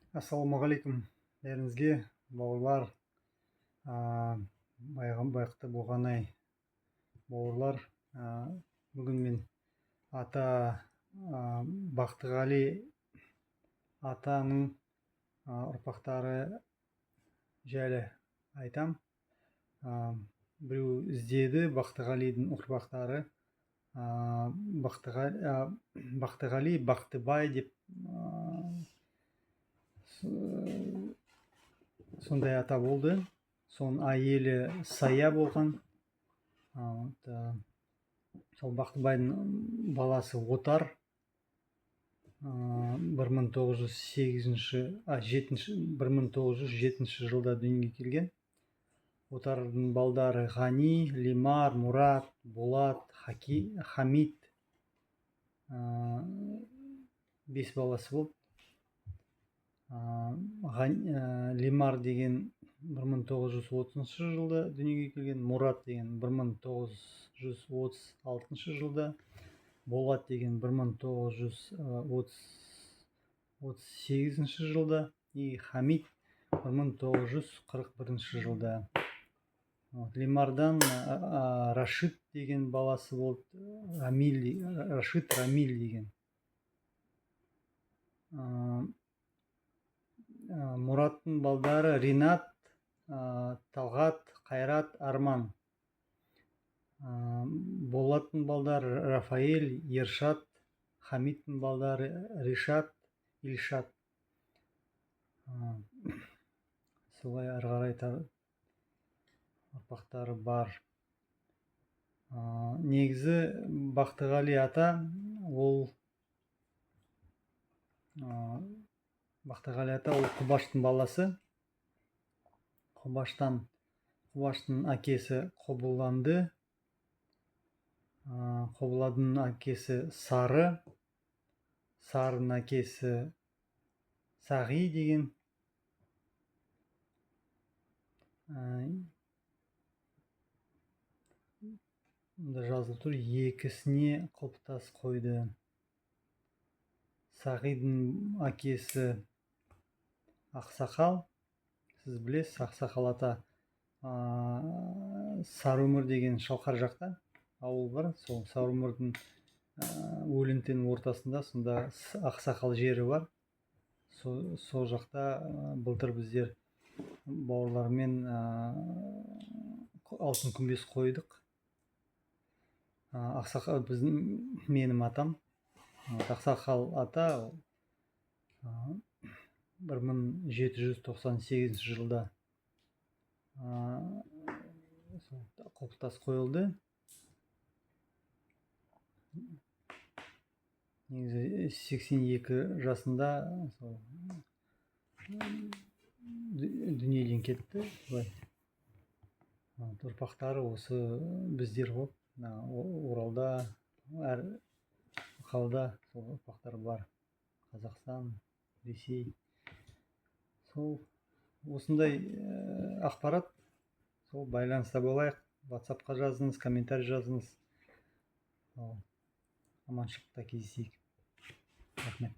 Ассалаумағалейкум бәріңізге, бауырлар, бақытты болғанай бауырлар. Бүгін мен ата Бақтығали атаның ұрпақтары жайлы айтам. Біреу іздеді Бақтығалидың ұрпақтары. Бақтығали, Бақтыбай деп сондай ата болды. Соның әйелі Сая болған. Сол Бақтыбайдың баласы Отар 1908-ші, жетінші, 1907 жылда дүниеге келген. Отардың балдары Ғани, Лимар, Мұрат, Болат, Хаки, Хамид, 5 баласы болды. Лимар деген 1930 жылда дүниеге келген, Мұрат деген 1936 жылда, Болат деген 1938 жылда и Хамид 1941 жылда. Лимардан Рашид деген баласы болды, Рамиль, Рашид Рамиль деген. Мұраттың балдары Ринат, Талғат, Қайрат, Арман. Болаттың балдары Рафаэль, Ершат, Хамидтің балдары Ришат, Илшат. Солай ары қарай ұрпақтары бар. Негізі Бақтығали ата ол Бақтығали ата ол Құбаштың баласы. Құбаштың әкесі Қобыланды. Қобыландының әкесі Сары, Сарының әкесі Сағи деген. Мында жазылып тұр, екісіне құлпытас қойды. Сағидың әкесі Ақсақал, сіз білесіз, Ақсақал ата, Сарыөмір деген Шалқар жақта ауыл бар, сол Сарыөмірдің Өлінтенің ортасында сонда Ақсақал жері бар. Сол жақта былтыр біздер бауырлармен алтын күмбез қойдық. Ақсақал біздің, менің атам. Ақсақал ата 1798 жылда сол құлпытас қойылды. Негізі 82 жасында сол дүниеден кетті. Былай. Ұрпақтары осы біздер ғой. Оралда, әр қалада сол ұрпақтар бар. Қазақстан, Ресей. Сол осындай ақпарат. Сол байланыста болайық. WhatsAppқа жазыңыз, комментарий жазыңыз. Аманшылықта кездесейік. Рахмет.